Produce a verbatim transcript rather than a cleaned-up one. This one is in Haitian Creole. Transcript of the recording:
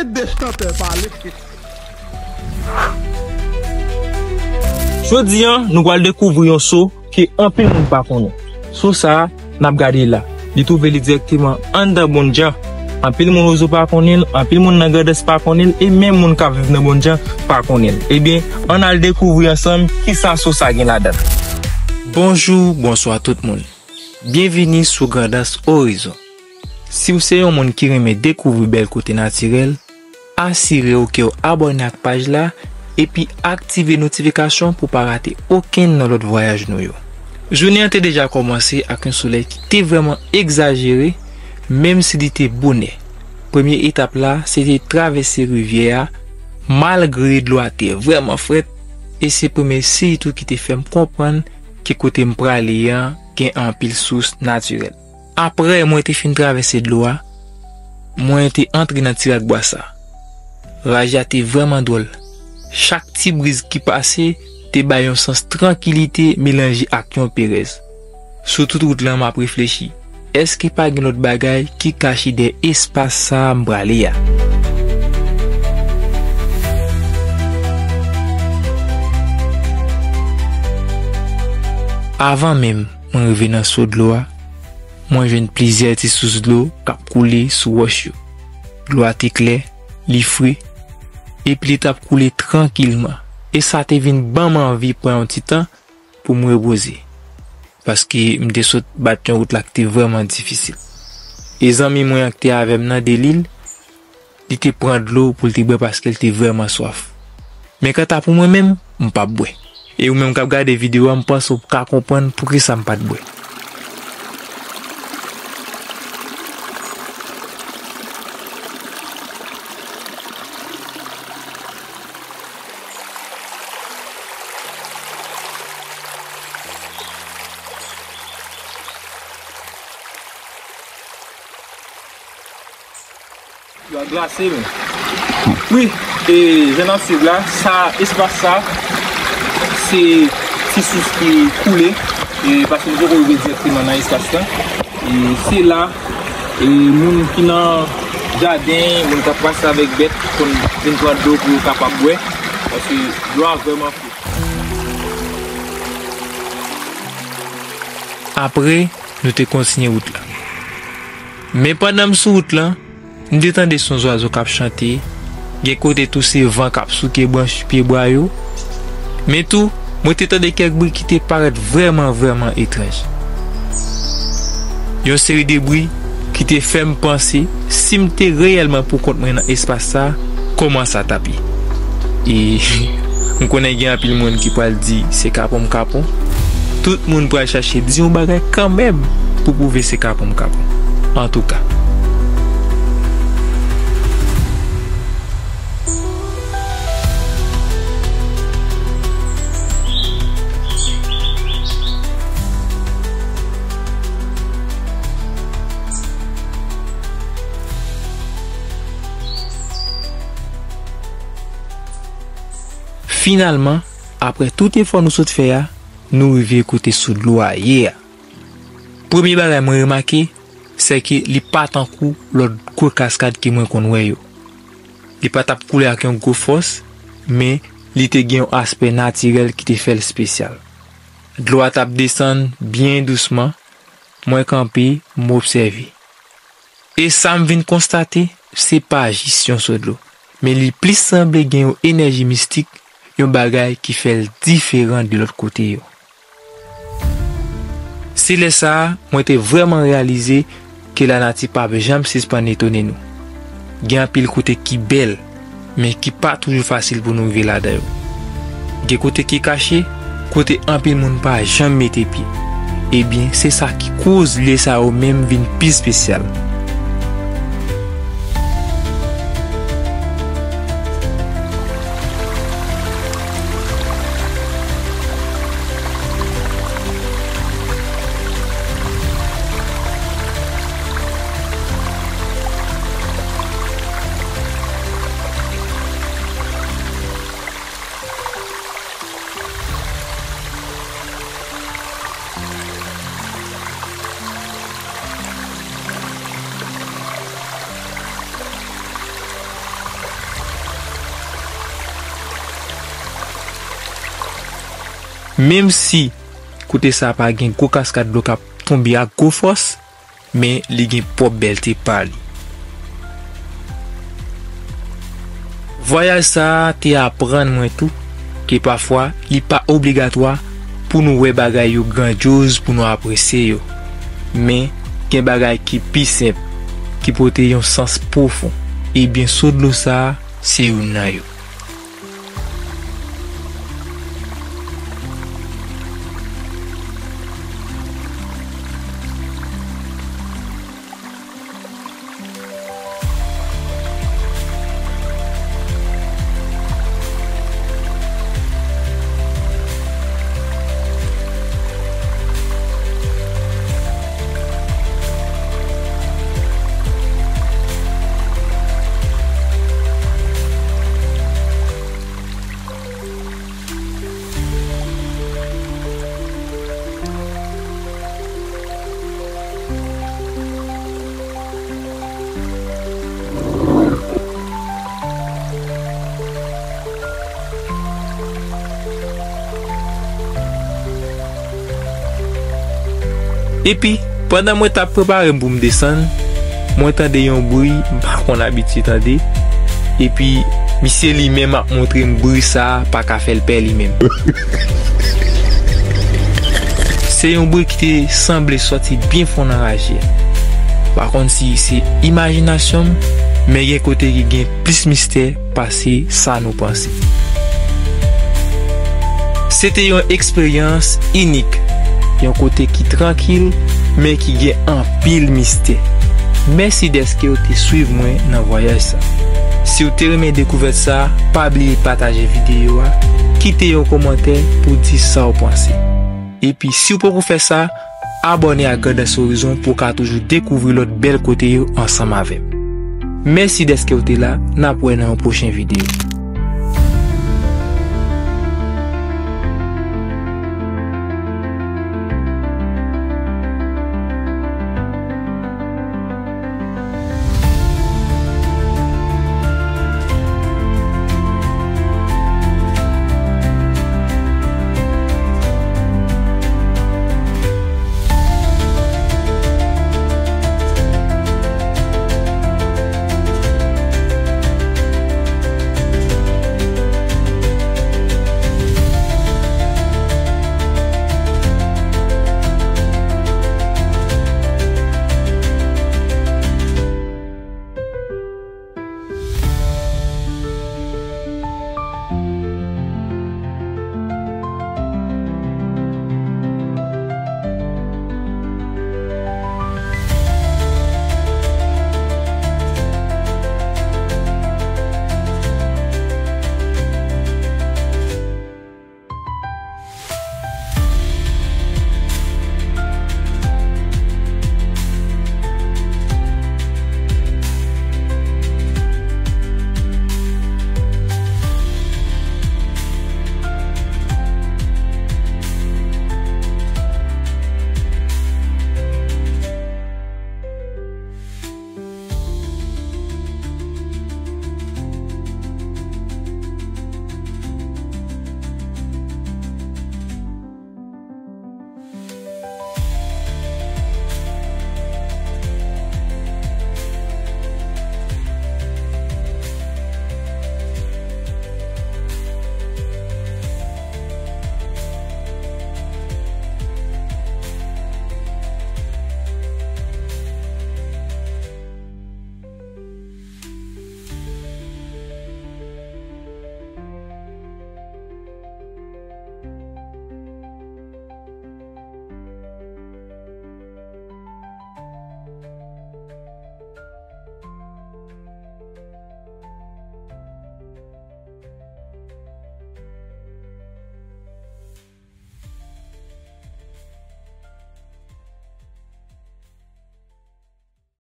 Dechantè pale. Jodi a, nou pral dekouvri yon so ke anpil moun pa konnen. So sa a, n ap gade la, li twouve li dirèkteman anndan Bondjan. Anpil moun Wozo pa konnen l, anpil moun nan Grandans pa konnen l, e menm moun k ap viv nan Bondjan pa konnen l. Ebyen, ann al dekouvri ansanm kisa so sa gen ladan l. Bonjou, bonswa tout moun. Byenvini sou Grandans Orizon. Si w se yon moun ki renmen dekouvri bèl kote natirèl, asire w ke w abòne ak paj la epi aktive notifikasyon pou w pa rate okenn nan lòt vwayaj nou yo. Jounen an te deja kòmanse ak yon solèy ki te vrèman egzajere, menm si li te bonè. Premye etap la, se te travèse rivyè a, malgre dlo a te vrèman frèt, e se premye siy tou ki te fè m konprann ke kote m prale a gen anpil sous natirèl. Apre mwen te fin travèse dlo a, mwen te antre nan ti rak bwa sa. Raje a te vrèman dwòl. Chak ti briz ki pase te bay yon sans trankilite melanje ak yon perèz. Sou tout wout lan, m ap reflechi, èske pa gen lòt bagay ki kache dèyè espas sa a m prale a? Avan menm mwen rive nan so dlo a, mwen jwenn plizyè ti sous dlo k ap koule sou wòch yo. Dlo a te klè, li fre, epi li t ap koule trankilman. E sa te vin ban m anvi pran yon ti tan pou m repoze, paske m te sot bat yon wout la ki te vrèman difisil. E zanmi mwen an ki te avè m nan, Delil, li te pran dlo pou l te bwè paske l te vrèman swaf. Men kanta pou mwen menm, m p ap bwè. E ou menm k ap gade videyo a, m panse w ka konprann poukisa m pa t bwè. Yo a glase, men. Wi, e, jan n ap swiv la, sa, espas sa, se ti sous ki koule, e, paske nou poko rive dirèkteman nan espas la. E se la, e, moun ki nan jaden, moun k ap pase avèk bèt, konn vin pran dlo pou yo kapab bwè, paske dlo a vrèman fre. Apre, nou te kontinye wout la. Men pandan m sou wout lan, m te tande son zwazo k ap chante, gen kote tou se van k ap souke branch pyebwa yo. Men tou, mwen te tande kèk bri ki te parèt vrèman, vrèman etranj. Yon seri de bri ki te fè m panse si m te reyèlman poukont mwen nan espas sa, kòman sa t ap ye. E m konnen gen anpil moun ki pral di se kapon m kapon. Tout moun pral chache di yon bagay kanmenm pou pwouve se kapon m kapon. Antouka. Finalman, apre tout efò nou sot fè a, nou rive kote sou dlo a ye a. Premye bagay mwen remake, sèke li pa tankou lòt gwo kaskad ke mwen konn wè yo. Li pa t ap koule ak yon gwo fòs, men li te gen yon aspè natirèl ki te fè l espesyal. Dlo a t ap desann byen dousman, mwen kanpe, m obsève. E sa m vin konstate, se pa jis yon so dlo, men li plis sanble gen yon enèji mistik, yon bagay ki fè l diferan de lòt kote yo. Se lè sa a, mwen te vrèman reyalize ke lanati p ap janm sispann etone nou. Gen anpil kote ki bèl, men ki pa toujou fasil pou nou rive ladan yo. Gen kote ki kache, kote anpil moun pa janm mete pye. Ebyen, se sa ki koz lye sa yo menm vin pi espesyal. Menm si kote sa a pa gen gwo kaskad dlo k ap tonbe ak gwo fòs, men li gen pwòp bèlte pa li. Vwayaj sa a te aprann mwen tou ke pafwa li pa obligatwa pou nou wè bagay yo grandyoz pou nou apresye yo. Men, gen bagay ki pi senp, ki pote yon sans pwofon. Ebyen, so dlo sa a se youn nan yo. Epi, pandan mwen t ap prepare m pou m desann, mwen tande yon bri m pa konn abitye tande. Epi, misye li menm ap montre m bri sa a pa ka fè l pè li menm. Se yon bri ki te sanble sòti byen fon nan raje a. Pa konn si se imajinasyon m, men gen kote ki gen plis mistè pase sa nou panse. Se te yon eksperyans inik, yon kote ki trankil, men ki gen anpil mistè. Mèsi dèske w te swiv mwen nan vwayaj sa. Si w te renmen dekouvèt sa, pa bliye pataje videyo a, kite yon kòmantè pou di sa w panse. Epi, si w poko fè sa, abòne ak Grandans Orizon pou w ka toujou dekouvri lòt bèl kote yo ansanm avè m. Mèsi dèske w te la, n ap wè nan yon pwochen videyo.